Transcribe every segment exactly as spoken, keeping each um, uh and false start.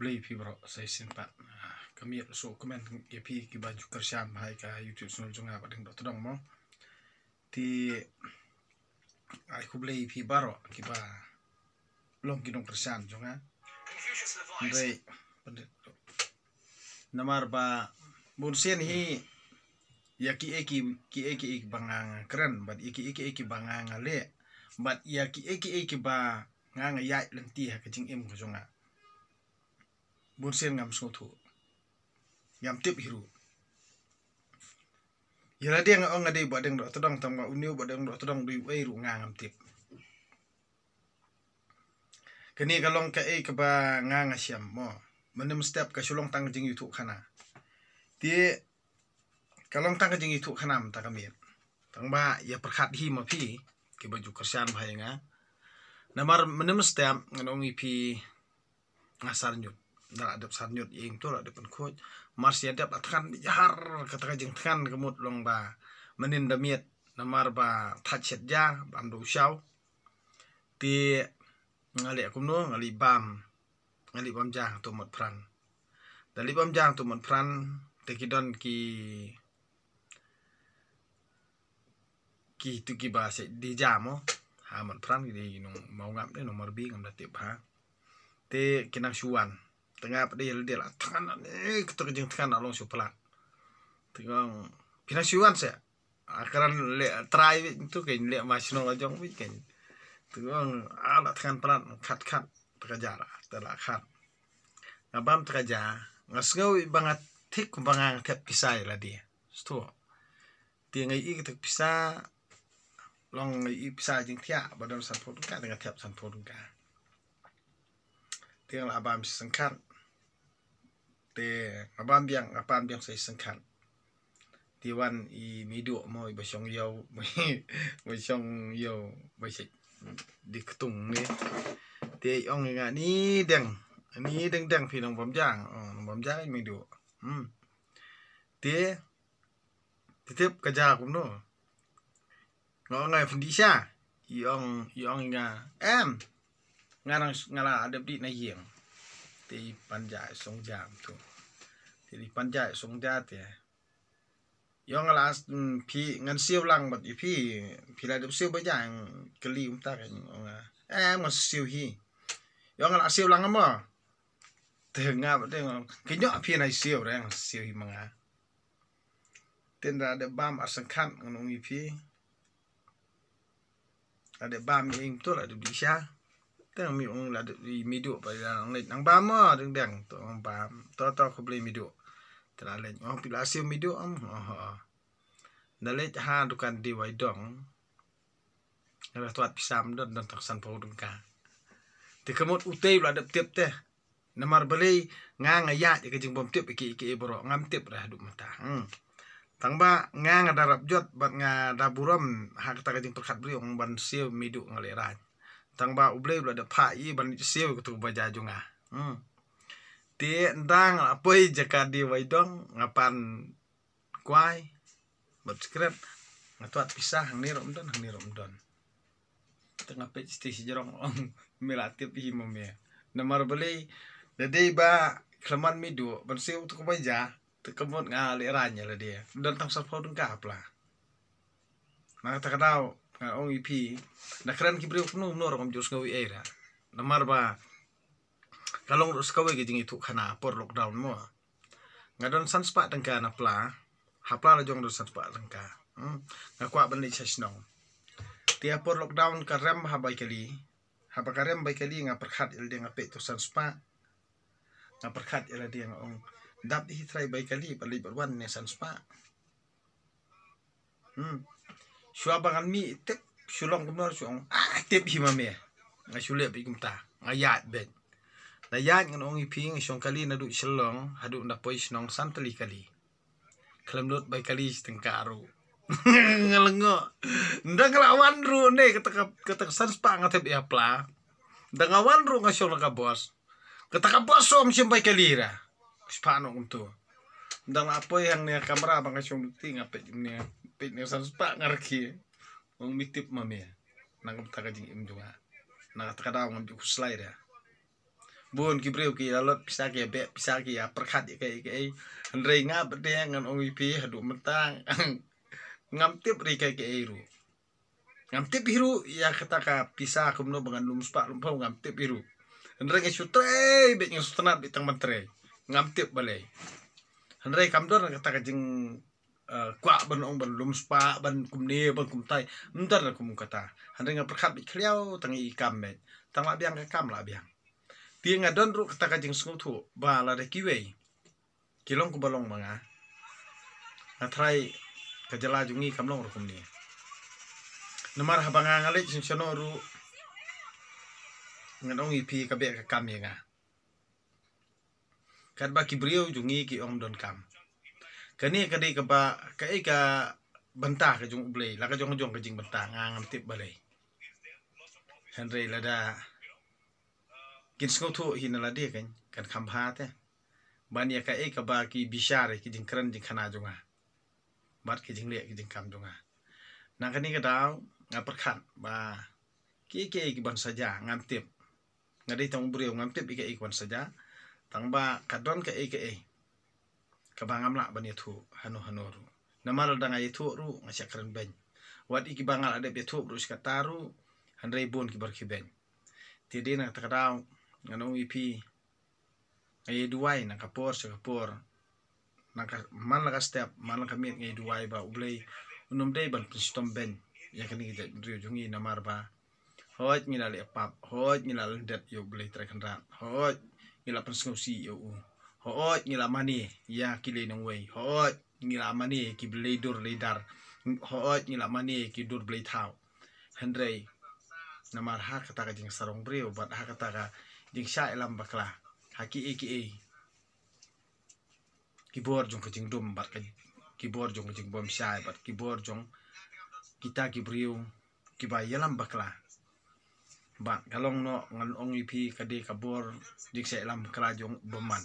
Khublei phi baroh sa shisien pat. Ah, ka miet shu kmen ïa phi kiba ju kyrshan bha ïa ka YouTube channel jong nga Bah Deng Dohtdong mo. Te ai khublei phi baroh kiba long ki nongkyrshan jong nga. Hynrei namar ba bun sien hi ïa kiei ki, kiei kiei kiba nga nga kren bad ïa kiei kiei kiba nga nga leh bad ïa kiei kiei kiba nga nga ïaid lynti ha ka jingim ka jong nga, bun sien ngam sngewthuh, ngam tip hi ruh. Ïa lade nga ong nga dei Bah Deng Dohtdong, tang ba une u Bah Deng Dohtdong u dei uei ruh nga ngam tip. Kane ka long kaei kaba nga nga shem mo. Mynne mynstep ka shu long tang ka jingïathuhkhana. Te ka long tang ka jingïathuhkhana mynta ka miet. Tang ba ïa pyrkhat hi ma phi kiba ju kyrshan bha ïa nga. Namar mynne mynstep ngan ong ïa phi, nga sar ñiut. Nga la dep sar ñiut ïing to, la dep pynkhuid. Mar shu ïa dep la thngan bha, kata ka jingthngan ka mut long ba mynnin da miet namar ba thait shet ja, bam da u shaw. Te nga leh kumno, nga leit bam, nga leit bam ja ha tu Motphran. Da leit bam ja ha tu Motphran, te ki don ki, ki tu kiba shu dei ja mo ha Motphran, ki dei nong Mawngap ne nong Marbi ngam da tip ha. Te ki nang shu wan. Te nga pat dei la dei la thngan ne, kata ka jingthngan la long shu palat. Te nga ong, phi nang shu wan seh? Ah, kren leh trai beit tu kein, leh ma shnong la jong beit kein. Tu ong, ah, la thngan palat, khat khat, ta ka ja la, ta la khat. Nga bam ta ka ja, nga sngew beit ba nga thik kumba nga thep pisa ïa lade. Sngewthuh. Te nga ïohi kata ka pisa, long nga ïohi pisa jingthiah, ba don sanphew tyngka, te nga thep sanphew tyngka. Te nga la bam shi syngkhat. Te nga bam biang, nga pan biang sa shi syngkhat. Te wan i Miduh mo, iba shong ïew, iba shong ïew, ba shait dei ktung ne. Te i ong ïa nga, ni Deng, ni Deng Deng phi nang bam ja, oh, nang bam ja i Miduh. Hmm. Te, te tip ka ja kumno. Nga ong nga phin dih sha. I ong, i ong ïa nga, em, nga nang, nga la dep dih na ïing. Te i pan ja i song ja tu. Te i pan ja i song ja te. I ong nga la, mm, phi ngan siew lang bad ïa phi, phi la dep siew ba ja, kylli kumta ka ong nga, em, ngan siew hi. I ong nga la siew lang mo. Te nga bad te nga ong, ki ñiuh phi na siew re, ngan siew hi ma nga. Te nga la dep bam ar syngkhat ngan ong ïa phi. La dep bam ïing to la dep dih sha. Te nga ong la dep i Miduh ba la nang leit nang bam mo Deng Deng to nang bam. To to khublei Miduh. Te la leit ong phi la siew Miduh em. Oh, oh, oh. Da leit ha dukan Dewai Dong. Nga la twad pisa, ym don, don tang sanphew tyngka. Te ka mut utei ba la dep tip te. Namar balei nga nga ïaid ïa ka jingbym tip ïa kiei kiei baroh, ngam tip re haduh mynta. Hmm. Tang ba nga nga da rap jot bad nga da burom ha kata ka jingpyrkhat briew ong ban siew Miduh nga lehrain. Tang ba U Blei u la da phah ïa i ban siew ïa katu ka baja jong nga. Hmm. Te ynda nga la poi jaka Dewai Dong nga pan kwai bad skret, nga twad pisa, hangne ruh ym don, hangne ruh ym don. Te nga peit shatei shajrong, ong me la tip hi ma me. Namar balei, da dei ba khlem wan Miduh ban siew tu ka baja, te ka mut nga lehrain ïa lade. Ym don tang sanphew tyngka ha pla. Na kata ka daw nga ong ïa phi, na kren ki briew kumno kumno ruh ngam ju sngew ei ei re. Namar ba ka long ruh sa kawei ka jingïathuhkhana por lockdown mo. Nga don san spah tyngka na pla, ha pla la jong don san spah tyngka. Hmm. Nga kwah ban leit sha shnong. Te ha por lockdown ka rem ha bai kali. Haba ka rem bai kali nga pyrkhat ïa lade, nga peit tu san spah. Nga pyrkhat ïa lade, nga ong, dap hi trai bai kali, ba leit bad wan ne san spah. Hmm. Shuwa ba ngan mih tip shu long kumno shu ong, ah, tip hi ma me. Nga shu leh beit kumta, nga ïaid beit. Da ïaid ngan ong ïa phi, nga shong kali naduh Shillong haduh nda poi shnong san tylli kali. Khlem lut bai kali shi tyngka ruh. Nga lyngngoh. Ynda nga la wan ruh ne kata ka, kata ka san spah nga thep ïa pla. Ynda nga wan ruh nga shong na ka bos. Kata ka bos shu ym shim bai kali re. Spah noh kumtu. Ynda nga la poi hangne ha kamra ba nga shong duty nga peit ne, peit ne san spah nga rkhie. Ong me tip ma me. Na kumta ka jingim jong nga. Na kata ka daw ngam ju khuslai re. Bun ki briew ki ïa lot pisa, ki ïa beh pisa, ki ïa pyrkhat ïa kaei kaei. Hynrei nga bad de ngan ong ïa phi haduh mynta ngam tip re kaei kaei ruh. Ngam tip hi ruh ïa kata ka pisa kumno ba ngan lum spah lum phew, ngam tip hi ruh. Hynrei nga shu trei beit, nga shu tynnad beit tang ban trei. Ngam tip balei. Hynrei kam don kata ka jing, eh, kwah ban ong ban lum spah, ban kumne, ban kumtai. Ym don kum kata. Hynrei nga pyrkhat beit khliaw tang i kam beit. Tang lah biang ka kam lah biang. Te nga don ruh kata ka jingsngewthuh ba lada kiwei ki long kumba long ma nga, nga tharai ka jylla jong ngi kam long ruh kumne. Namar haba nga nga leit sngewsih noh ruh, ngan ong ïa phi ka beh ka kam ïa nga. Katba ki briew jong ngi ki ong don kam. Kane ka dei kaba, kaei ka bynta ka jong U Blei, la ka jong jong ka jingbynta, nga ngam tip balei. Hynrei lada kin sngewthuh hi na lade kan, kan kham bha te. Ban ïa kaei kaba ki bishar, ki jingkren jingkhana jong nga. Bad ki jingleh ki jingkam jong nga. Na kane ka daw, nga pyrkhat ba kiei kiei ki ban sa jia, ngam tip. Nga dei tang u briew, ngam tip ïa kaei ki ban sa jia. Tang ba ka don kaei kaei kaba ngam lah ban ïathuh hano hano ruh. Namar lada nga ïathuh ruh, nga shah kren beiñ. Wat ïa kiba nga lah dep ïathuh ruh shi katta ruh, hynrei bun ki bor ki beiñ. Te dei na kata ka daw, ngan ong ïa phi, nga ïa duwai na ka por sha ka por. Na ka man la ka step, man la ka miet nga ïa duwai ba U Blei un ym dei ban pynshitom beiñ ïa kane ka jaitbynriew jong ngi namar ba hooid ngi la leh pap, hooid ngi la lyndet ïa U Blei Trai Kynrad, hooid ngi la pynsngewsih ïa u, hooid ngi la mane ïa ki lei nongwei, hooid ngi la mane ïa ki blei dur lei dar, hooid ngi la mane ïa ki dur blei thaw. Hynrei namar ha kata ka jingsarong briew bad ha kata ka jingshah ïalam bakla, ha kiei kiei, ki bor jong ka jingdum bad ka, ki bor jong ka jingbymshai bad ki bor jong kita ki briew kiba ïalam bakla. Bad ka long noh, ngan ong ïa phi, ka dei ka bor jingshah ïalam bakla jong u bymman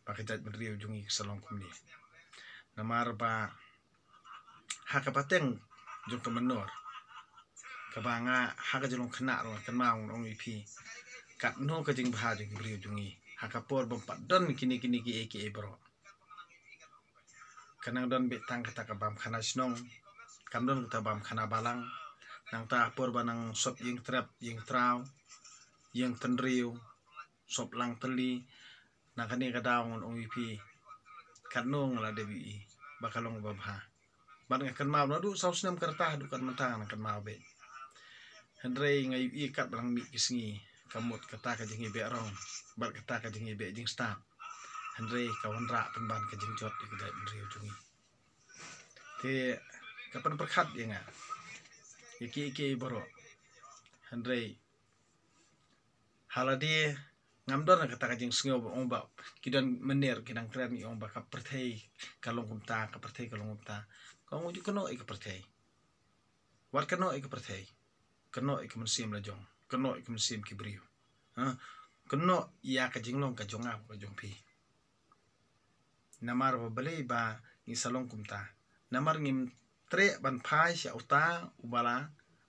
ba ka jaitbynriew jong ngi ka sa long kumne. Namar ba ha ka pateng jong ka mynnor kaba nga ha ka jinglong khynnah ruh nga kynmaw, ngan ong ïa phi, katno ka jingbha jong ki briew jong ngi ha ka por bym pat don kine kine kiei kiei baroh. Ka nang don beit tang kata ka bam khana shnong, kam don kata bam khana balang. Nangta por ba nang sop ïing trep, ïing traw, ïing tynriew, sop lang tylli. Na kane ka daw ngan ong ïa phi, katno nga la dep ïohi ba ka long ba bha. Bad nga kynmaw naduh saw snem ka rta haduh kat mynta nga nang kynmaw beit. Hynrei nga ïohi katba nang mih ki sngi, ka mut kata ka jingïabeh rong bad kata ka jingïabeh jingstad. Hynrei ka wanrah pynban ka jingjot ïa ka jaitbynriew jong ngi. Te ka pynpyrkhat ïa nga ïa kiei kiei baroh. Hynrei ha lade ngam don kata ka jingsngew ba ong ba ki don mynner ki nang kren, ki ong ba ka pyrthei ka long kumta, ka pyrthei ka long kumta. Ka ong ju kynnoh ïa ka pyrthei. Wat kynnoh ïa ka pyrthei, kynnoh ïa ka mynsiem la jong, kynnoh ïa ka mynsiem ki briew. Ha? Kynnoh ïa ka jinglong ka jong nga, ka jong phi. Namar ba balei ba ngi sa long kumta? Namar ngim treh ban phai sha uta uba la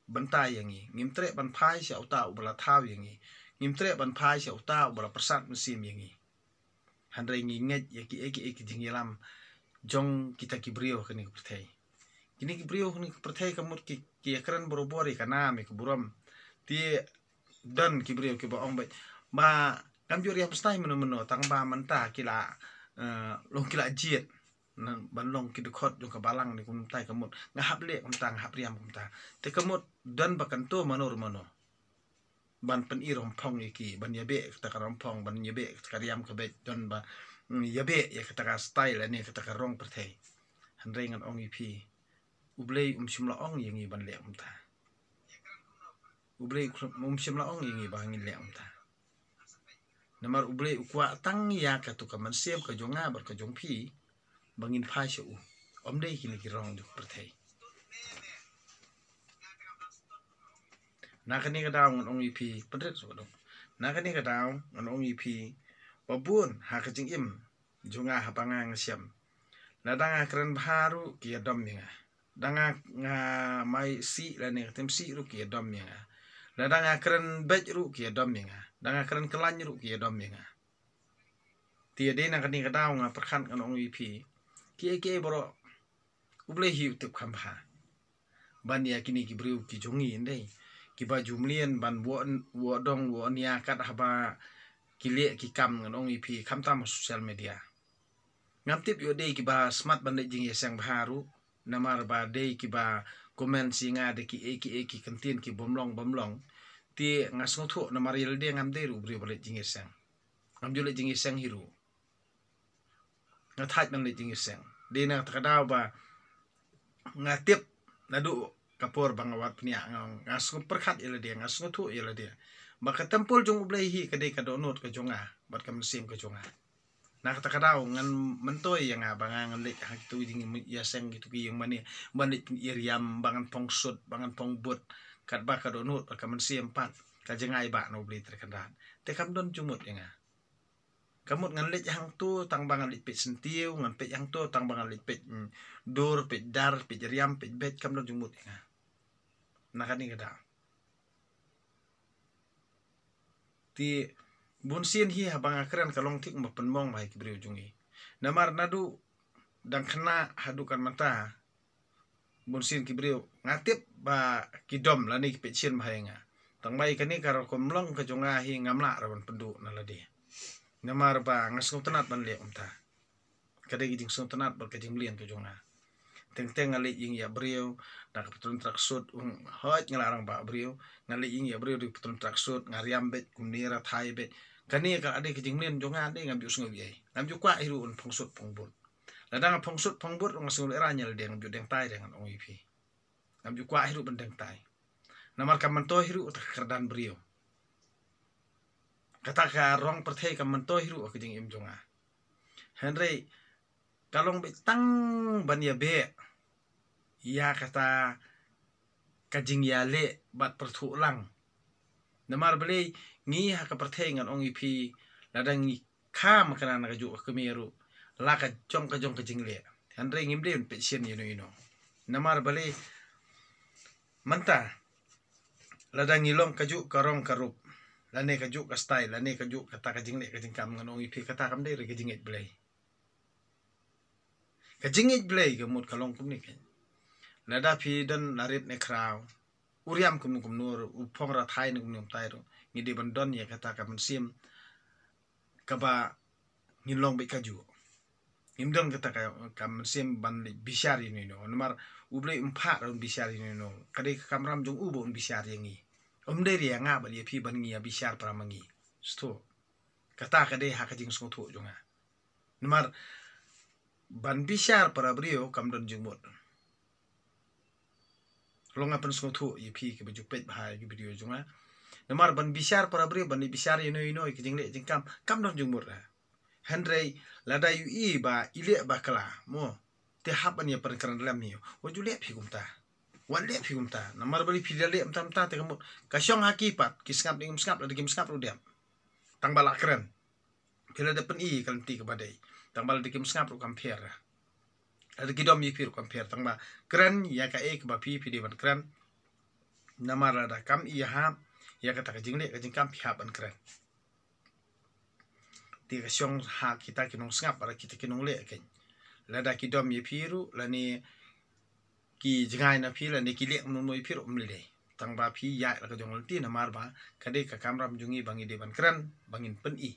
bynta ïa ngi, ngim treh ban phai sha uta uba la thaw ïa ngi, ngim treh ban phai sha uta uba la pyrsad mynsiem ïa ngi. Hynrei ngi ngeit ïa kiei kiei ki jingïalam jong kita ki briew kane ka pyrthei. Kine ki briew kane ka pyrthei ka mut ki, ki ïakren barobor ïa ka nam ïa ka burom. Te don ki briew kiba ong beit ba kam ju riam stai mynno mynno, tang ba mynta ki la, eh, long ki la jied na ban long ki dkhot jong ka balang ne kumtai, ka mut nga hap leh kumta, nga hap riam kumta. Te ka mut don ba kan to mano re mano ban pynïaid rong phong ïa ki, ban ïabeh kata ka rong phong, ban ïabeh kata ka riam ka beit, don ba, mm, ïabeh ïa kata ka style ne kata ka rong pyrthei. Hynrei ngan ong ïa phi, U Blei um shym la ong ïa ngi ban leh kumta. U Blei um shym la ong ïa ngi ba ngin leh kumta. Namar U Blei u kwah tang ïa katu ka mynsiem ka jong nga bad ka jong phi ba ngin phai sha u. Ym dei kine ki rong jong ka pyrthei. Na kane ka daw ngan ong ïa phi, pynrit suk dong. Na kane ka daw ngan ong ïa phi, ba bun ha ka jingim jong nga haba nga nga shem, lada nga kren bha ruh ki ïadom ïa nga. Lada nga, nga mai sih lane ka tim sih ruh ki ïadom ïa nga. Lada nga kren beit ruh ki ïadom ïa nga. Da nga kren kyllaiñ ruh ki ïadom ïa nga. Te dei na kane ka daw nga pyrkhat ngan ong ïa phi, kiei kiei baroh U Blei hi u tip kham bha. Ban ïa kine ki briew ki jong ngi, ym dei kiba ju mlien ban wad, wad dong wad nia kat haba ki leh ki kam, ngan ong ïa phi, khamtam ha social media. Ngam tip ïoh dei kiba smat ban leit jingïaseng bha ruh, namar ba dei kiba comment ïa nga da kiei kiei ki kyntien ki bym long bym long. Te nga sngewthuh namar ïa lade ngam dei ruh u briew ba leit jingïaseng. Ngam ju leit jingïaseng hi ruh. Nga thait ban leit jingïaseng. Dei na kata ka daw ba nga tip naduh ka por ba nga wad pynïaid, nga, nga sngewpyrkhat ïa lade, nga sngewthuh ïa lade ba ka templ jong U Blei hi ka dei ka dohnud ka jong nga bad ka mynsiem ka jong nga. Na kata ka daw ngan myntoi ïa nga ba nga ngan leit ha kitu ki jingïaseng, kitu ki ïing mane, ban leit pynïaid riam, ba ngan phong sut, ba ngan phong but, katba ka dohnud bad ka mynsiem pat ka jngai ba na U Blei Trai Kynrad. Te kam don jingmut ïa nga. Ka mut ngan leit hangto tang ba ngan leit peit syntiew, ngan peit hangto tang ba ngan leit peit, mm, dur, peit dar, peit riam, peit beit, kam don jingmut ïa nga. Na kane ka daw. Te bun sien hi haba nga kren ka long thik ba pynmong bha ïa ki briew jong ngi. Namar naduh dang khynnah haduh kan mynta, bun sien ki briew nga tip ba ki dom lane ki peit sien bha ïa nga. Tang ba ïa kane ka rukom long ka jong nga hi ngam lah ruh ban pynduh na lade. Namar ba nga sngewtynnat ban leh kumta. Ka dei ka jingsngewtynnat bad ka jingmlien ka jong nga. Teng teng nga leit ïing ïa briew da ka patlun tracksuit, um, hooid nga la rangbah briew, nga leit ïing ïa briew da ka patlun tracksuit, nga riam beit, kumne ra thai beit. Kane ka la dei ka jingmlien jong nga, dei ngam ju sngew ei. Ngam ju kwah hi ruh un phong sut phong but. Lada nga phong sut phong but ruh nga sngew lehrain ïa lade, ngam ju deng tai re, ngan ong ïa phi. Ngam ju kwah hi ruh ban deng tai. Namar kam myntoi hi ruh kata ka kyrdan briew. Kata ka rong pyrthei kam myntoi hi ruh ka jingim jong nga. Hynrei ka long beit tang ban ïa beh ïa kata ka jingïaleh bad pyrthuh lang. Namar balei, ngi ha ka pyrthei, ngan ong ïa phi, lada ngi kham kane na kajuh ka kmie ruh, la ka jong ka jong ka jingleh. Hynrei ngim dei ban peit sien ïano ïano. Namar balei, mynta lada ngi long kajuh ka rong ka rup, lane kajuh ka style, lane kajuh kata ka jingleh ka jingkam, ngan ong ïa phi, kata kam dei re ka jingngeit Blei. Ka jingngeit Blei ka mut ka long kumne kein. Lada phi don na rit ne khraw, u riam kumno kumno ruh, u phong ra thai ne kumno kumtai ruh, ngi dei ban don ïa kata ka mynsiem kaba ngin long beit kajuh. Ngim don kata ka, ka mynsiem ban leit bishar ïano ïano. Namar U Blei um phah ruh un bishar ïano ïano. Ka dei ka kamram jong u ba un bishar ïa ngi. Um dei re ïa nga bad ïa phi ban ngi ïa bishar para ma ngi. Sngewthuh. Kata ka dei ha ka jingsngewthuh jong nga. Namar ban bishar para briew kam don jingmut. Long nga pynsngewthuh ïa phi kiba ju peit bha ïa ki video jong nga. Namar ban bishar para briew, ban bishar ïano ïano ïa ki jingleh jingkam, kam don jingmut re. Hynrei lada ïohi ba i leh bakla, mo, te hap ban ïa pynkren lem ïa u. Wat ju leh phi kumta. Wat leh phi kumta. Namar balei phi da leh kumta kumta te ka mut ka shong ha ki pat, ki sngap ne kim sngap, lada kim sngap ruh dep. Tang ba la kren. Phi la dep pyni ka lynti kaba dei. Tang ba lada kim sngap ruh kam pher. Lada ki dom ïa phi ruh kam pher. Tang ba kren ïa kaei kaba phi, phi dei ban kren. Namar lada kam ïahap ïa kata ka jingleh ka jingkam, phi hap ban kren. Te ka shong ha kita ki nongsngap bad kita ki nongleh kein. Lada ki dom ïa phi ruh lane ki jngai na phi lane ki leh kumno kumno ïa phi ruh, ym lei. Tang ba phi ïaid la ka jong lynti, namar ba ka dei ka kamram jong ngi ba ngi dei ban kren, ba ngin pyni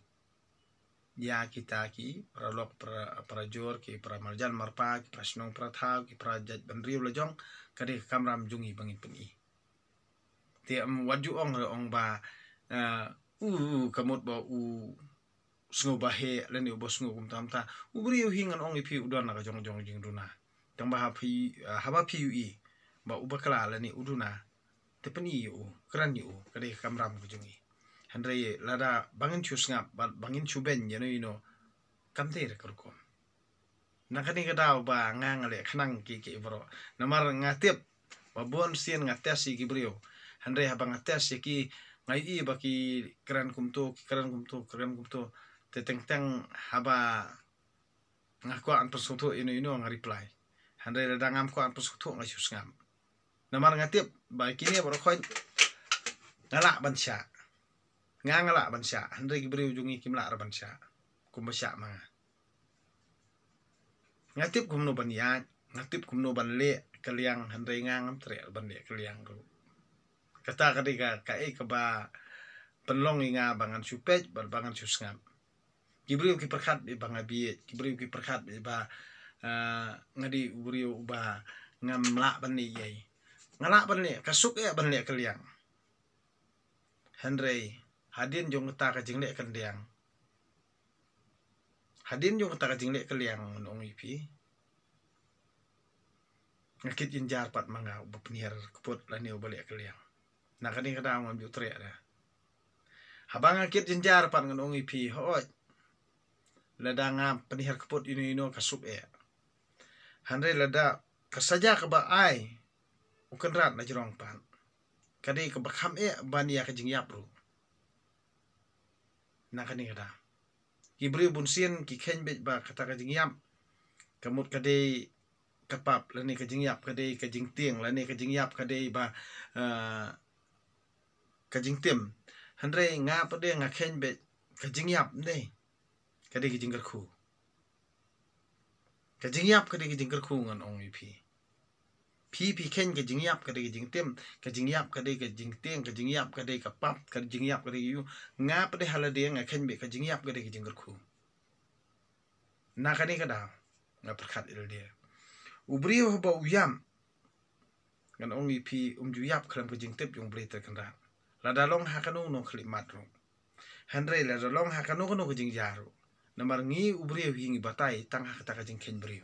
ïa kita ki paralok, para, para jor, ki para marjan marpa, ki para shnong para thaw, ki para jaitbynriew la jong, ka dei ka kamram jong ngi ba ngin pyni. Te, um, wat ju ong re ong ba, eh, u, u, ka mut ba u sngew ba heh lane uba sngew kumta kumta. U briew hi, ngan ong ïa phi, u don la ka jong jong jingduna. Tang ba ha phi, eh, haba phi ïohi ba u bakla lane u duna, te pyni ïa u, kren ïa u, ka dei ka kamram ka jong ngi. Hynrei lada ba ngin shu sngap bad ba ngin shu beiñ ïano ïano, kam dei re ka rukom. Na kane ka daw ba nga, nga leh khnang ki, ki baroh. Namar nga tip ba bun sien nga test ïa ki briew. Hynrei haba nga test ïa ki, nga ïohi ba ki kren kumto, ki kren kumto, kren kumto. Te teng teng haba nga kwah ban pynsngewthuh ïano ïano nga reply. Hynrei lada ngam kwah ban pynsngewthuh nga shu sngap. Namar nga tip ba kine baroh khoit nga lah ban shah. Nga nga lah ban shah, hynrei ki briew jong ngi kim lah ruh ban shah kumba shah ma nga. Nga tip kumno ban ïaid, nga tip kumno ban leh ka liang, hynrei nga ngam treh ban leh ka liang ruh. Kata ka dei ka, kaei kaba pynlong ïa nga ba ngan shu peit bad ba ngan shu sngap. Ki briew ki pyrkhat beit ba nga bieit, ki briew ki pyrkhat beit ba, ah, nga dei u briew uba ngam lah ban leh ei ei. Nga lah ban leh, ka suk eh ban leh ka liang. Hynrei hadien jong kata ka jingleh ka liang, hadien jong kata ka jingleh ka liang, ngan ong ïa phi, nga kit jynjar pat ma nga uba pynhiar kput lane uba leh ka liang. Na kane ka daw ngam ju treh da. Haba nga kit jynjar pat, ngan ong ïa phi, hooid, lada nga pynhiar kput ïano ïano ka suk eh. Hynrei lada ka saja kaba ai u Kynrad na jrong pat, ka dei kaba kham eh ban ïa ka jingïap ruh. Na kane ka daw ki briew bunsien ki kheiñ beit ba kata ka jingïap ka mut ka dei ka pap, lane ka jingïap ka dei ka jingtieng, lane ka jingïap ka dei ba, ah, ka jingtim. Hynrei nga pat de nga kheiñ beit ka jingïap ne ka dei ka jingkyrkhu. Ka jingïap ka dei ka jingkyrkhu, ngan ong ïa phi. Phi phi kheiñ ka jingïap ka dei ka jingtim, ka jingïap ka dei ka jingtieng, ka jingïap ka dei ka pap, ka jingïap ka dei ka ïu. Nga pat de ha lade nga kheiñ beit ka jingïap ka dei ka jingkyrkhu. Na kane ka daw nga pyrkhat ïa lade. U briew haba u ïap, ngan ong ïa phi, um ju ïap khlem ka jingtip jong U Blei Trai Kynrad. Lada long ha kano kano ka khyllipmat ruh, hynrei lada long ha kano kano ka jingjia ruh, namar ngi u briew hi ngi batai tang ha kata ka jingkheiñ briew.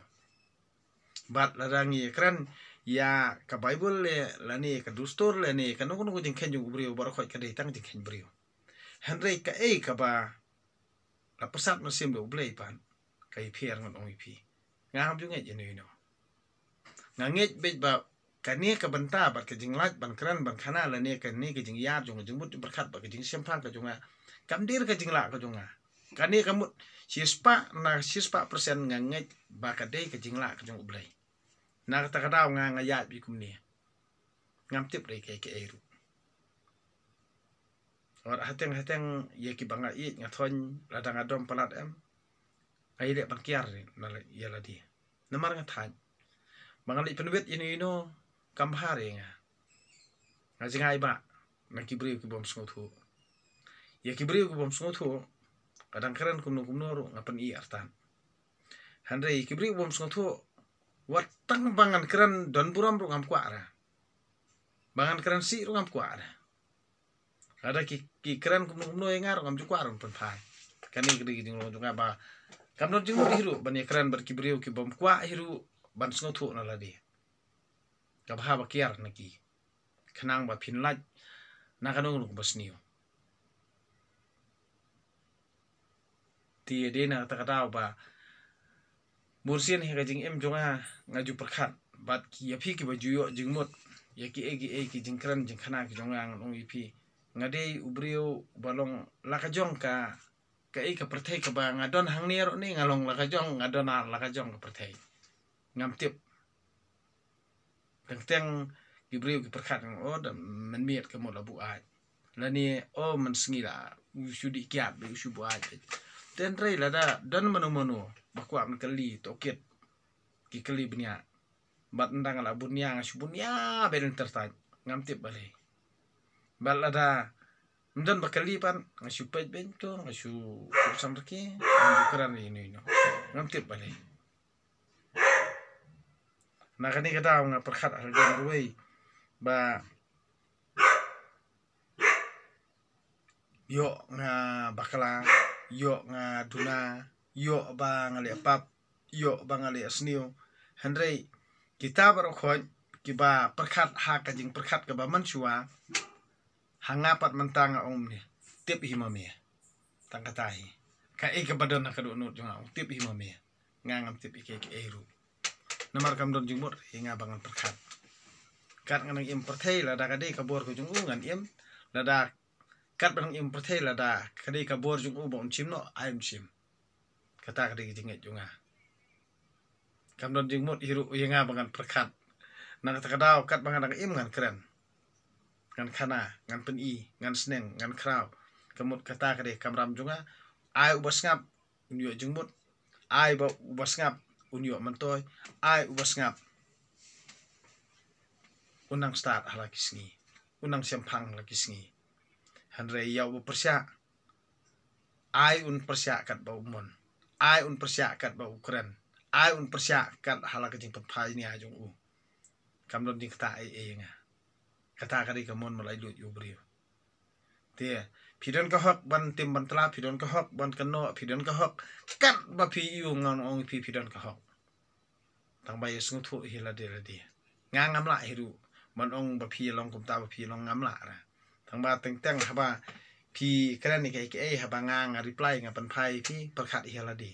Bad lada ngi ïakren ïa ka Baibl le, lane ka dustur, lane kano kano ka jingkheiñ jong u briew, baroh khoit ka dei tang jingkheiñ briew. Hynrei kaei kaba la pyrsad mynsiem da U Blei pat, ka ïapher, ngan ong ïa phi. Nga ngam ju ngeit ïano ïano. Nga ngeit beit ba kane ka bynta bad ka jinglait ban kren ban khana lane kane ka jingïar jong ka jingmut jingpyrkhat bad ka jingshemphang ka jong nga, kam dei ka jinglah ka jong nga. Kane ka mut shispah na shispah persen nga ngeit ba ka dei ka jinglah ka jong U Blei. Na kata ka daw nga nga ïaid beit kumne. Ngam tip dei kaei kaei ruh. Wat hateng hateng ïa kiba nga ïeit nga thoiñ, lada nga dom palat em, nga ïaleh ban kiar na la, ïa lade. Namar nga thait ba nga leit pynwit ïano ïano kam bha re nga. Nga jngai ba na ki briew ki bym sngewthuh. Ïa ki briew ki bym sngewthuh, ka dang kren kumno kumno ruh nga pyni artat. Hynrei ki briew ki bym sngewthuh, wat tang ba ngan kren don burom ruh ngam kwah re. Ba ngan kren sih ruh ngam kwah re. Lada ki, ki kren kumno kumno ïa nga ruh ngam ju kwah ruh pynphai. Kane ka dei ka jinglong jong nga ba kam don jingmut hi ruh ban ïakren bad ki briew ki bym kwah hi ruh ban sngewthuh na lade. Ka bha ba kiar na ki, khnang ba phin lait na kano kano kaba sniew. Te dei na kata ka daw ba bunsien ha ka jingim jong nga, nga ju pyrkhat bad ki, ïa phi kiba ju ïoh jingmut ïa kiei kiei ki jingkren jingkhana ki jong nga, ngan ong ïa phi, nga dei u briew ba long la ka jong ka, kaei ka pyrthei kaba nga don hangne ruh ne nga long la ka jong, nga don ha la ka jong ka pyrthei. Ngam tip. Teng teng ki briew ki pyrkhat, o da mynmiet ka mut la buaid, lane o mynsngi la u shu dih kiad beit, u shu buaid beit. Hynrei lada don mano mano ba kwah ban kylli tohkit, ki kylli bniah. Bad ynda nga la bun ïa, nga shu bun ïa beit lynter thait, ngam tip balei. Bad lada ym don ba kylli pat, nga shu peit beit to, nga shu, shu samrkhie, ngam ju kren ïa ino ino. Ngam tip balei. Na kane ka daw nga pyrkhat ha lade marwei ba ïoh nga bakla, ïoh nga duna, ïoh ba nga leh pap, ïoh ba nga leh sniew. Hynrei kita baroh khoit kiba pyrkhat ha ka jingpyrkhat kaba mynshuwa, ha nga pat mynta nga ong mynne, tip hi ma me. Tang kata hi. Kaei kaba don ha ka dohnud jong nga, ong tip hi ma me. Nga ngam tip ïa kiei kiei ruh. Namar kam don jingmut ïa nga ba ngan pyrkhat. Kat nga nang im pyrthei, lada ka dei ka bor ka jong u ngan im. Lada kat ba nang im pyrthei, lada ka dei ka bor jong u ba un shim noh, ai un shim. Kata ka dei ka jingngeit jong nga. Kam don jingmut hi ruh ïa nga ba ngan pyrkhat. Na kata ka daw kat ba nga dang im ngan kren, ngan khana, ngan pyni, ngan sneng, ngan khraw. Ka mut kata ka dei ka kamram jong nga. Ai uba sngap un ïoh jingmut. Ai ba uba sngap un ïoh myntoi. Ai uba sngap un nang stad ha la ki sngi, un nang shemphang ha la ki sngi. Hynrei ïa uba pyrshah, ai un pyrshah katba u mon. Ai un pyrshah katba u kren. Ai un pyrshah kat ha la ka jingpynphai nia jong u. Kam don jingkata ei ei ïa nga. Kata ka dei ka mon ba la lut ïa u briew. Te phi don ka hok ban tim ban tla, phi don ka hok ban kynnoh, phi don ka hok katba phi ïoh. Ngan ong ïa phi, phi don ka hok. Tang ba ïa sngewthuh hi lade lade. Nga ngam lah hi ruh ban ong ba phi long kumta, ba phi long, ngam lah ra. Tang ba teng teng haba phi kren ïa kaei kaei, haba nga nga reply, nga pynphai, phi pyrkhat hi lade.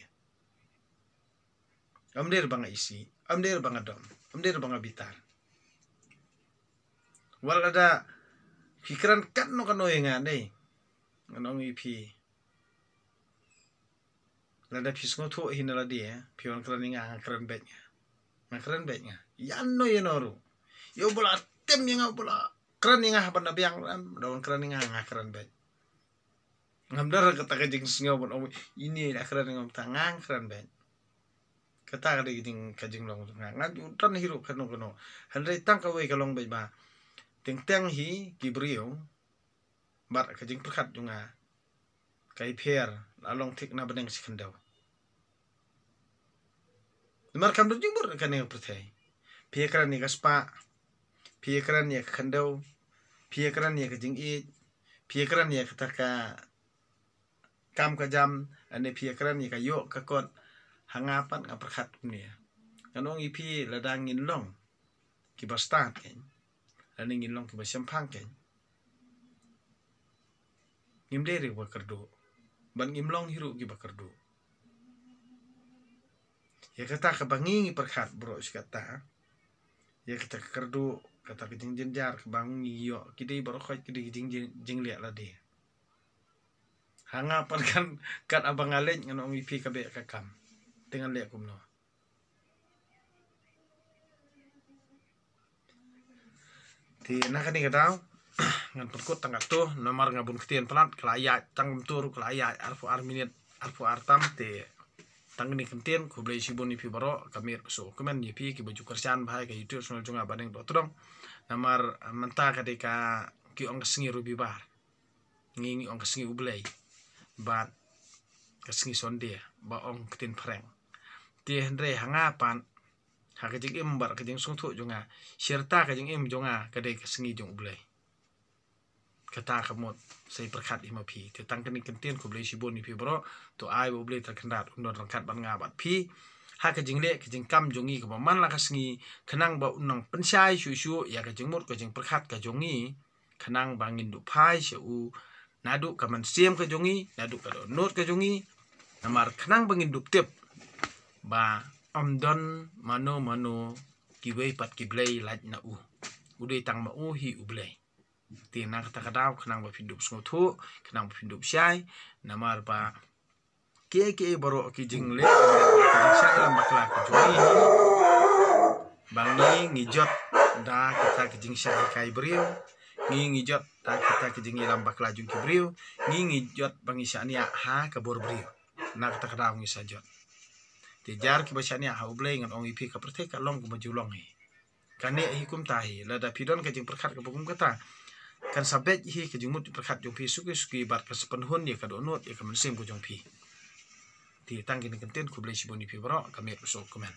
Ym dei ba nga isih, ym dei ba nga dom, ym dei ba nga bitar. Wat lada phi kren katno katno ïa nga dei, ngan ong ïa phi, lada phi sngewthuh hi na lade, eh, phi wan kren ïa nga, nga kren beit nga. Nga kren beit nga. Ïano ïano ruh. Ïa uba la tim ïa nga, uba la kren ïa nga ha ban da biang, em, da wan kren ïa nga, nga kren beit. Ngam don kata ka jingsngew ban ong ine la kren ïa nga, mynta nga kren beit. Kata ka dei ka jing, ka jinglong jong nga. Nga ju don hi ruh kano kano. Hynrei tang kawei ka long beit ba teng teng hi ki briew bad ka jingpyrkhat jong nga ka ipher la long thik na bneng shi khyndew. Namar kam don jingmut kane ka pyrthei. Phi ïa kren ïa ka spah, phi ïa kren ïa ka khyndew, phi ïa kren ïa ka jingïeit, phi ïa kren ïa kata ka kam ka jam, lane phi ïa kren ïa ka ïoh ka kot. Ha nga pat nga pyrkhat kumne. Ngan ong ïa phi, lada ngin long kiba stad kein, lane ngin long kiba shemphang kein, ngim dei ruh ba kyrduh, ban ngim long hi ruh kiba kyrduh. Ïa kata kaba ngi ngi pyrkhat baroh shi katta, ïa kata ka kyrduh, kata ka jingjynjar kaba ngi ïoh, ki dei baroh khoit ki dei ki jing, jing, jingleh lade. Ha nga pat kan, kat haba nga leit ngan ong ïa phi ka beh ka kam. Te ngan leh kumno? Te na kane ka daw ngan pynkut tang katto, namar nga bun ktien palat, ka la ïaid tang kumto ruh ka la ïaid arphew ar minit, arphew ar tam. Te tang kane ka ktien, khublei shibun ïa phi baroh, ka miet ka suk ka kmen ïa phi kiba ju kyrshan bha ïa ka YouTube channel jong nga Baneng Dohtdong. Namar mynta ka dei ka, ki ong ka sngi Robibar. Ngi ngi ong ka sngi U Blei. Bad ka sngi Sunday ba ong ktien phareng. Te hynrei ha nga pat, ha ka jingim bad ka jingsngewthuh jong nga, shirta ka jingim jong nga ka dei ka sngi jong U Blei. Kata ka mut sa ïa pyrkhat ïa ma phi. Te tang kane ka ktien, khublei shibun ïa phi baroh. To ai ba U Blei Trai Kynrad un don ryngkat bad nga bad phi ha ka jingleh ka jingkam jong ngi kaba man la ka sngi, khnang ba un nang pynshai shuh shuh ïa ka jingmut ka jingpyrkhat ka jong ngi, khnang ba ngin duh phai sha u naduh ka mynsiem ka jong ngi, naduh ka dohnud ka jong ngi. Namar khnang ba ngin dup tip ba ym don mano mano kiwei pat ki blei lait na u. U dei tang ma u hi U Blei. Te na kata ka daw khnang ba phin dup sngewthuh, khnang ba phin dup shai. Namar ba kiei kiei baroh ki jingleh, ki jingshah ïalam bakla ki jong ngi, ba ngi ngi jot da kita ki jingshah hikai briew, ngi ngi jot da kita ki jingïalam bakla jong ki briew, ngi ngi jot ba ngi shaniah ha ka bor briew. Na kata ka daw ngi sa jot. Te jar kiba shaniah ha U Blei, ngan ong ïa phi, ka pyrthei ka long kumba ju long hi. Kane hi kumta hi, lada phi don ka jingpyrkhat kaba kum kata, kan sa beit hi ka jingmut jingpyrkhat jong phi suki suki bad kan sa pynhun ïa ka dohnud ïa ka mynsiem ka jong phi. Te tang kine ki ktien, khublei shibun ïa phi baroh, ka miet ka suk ka kmen.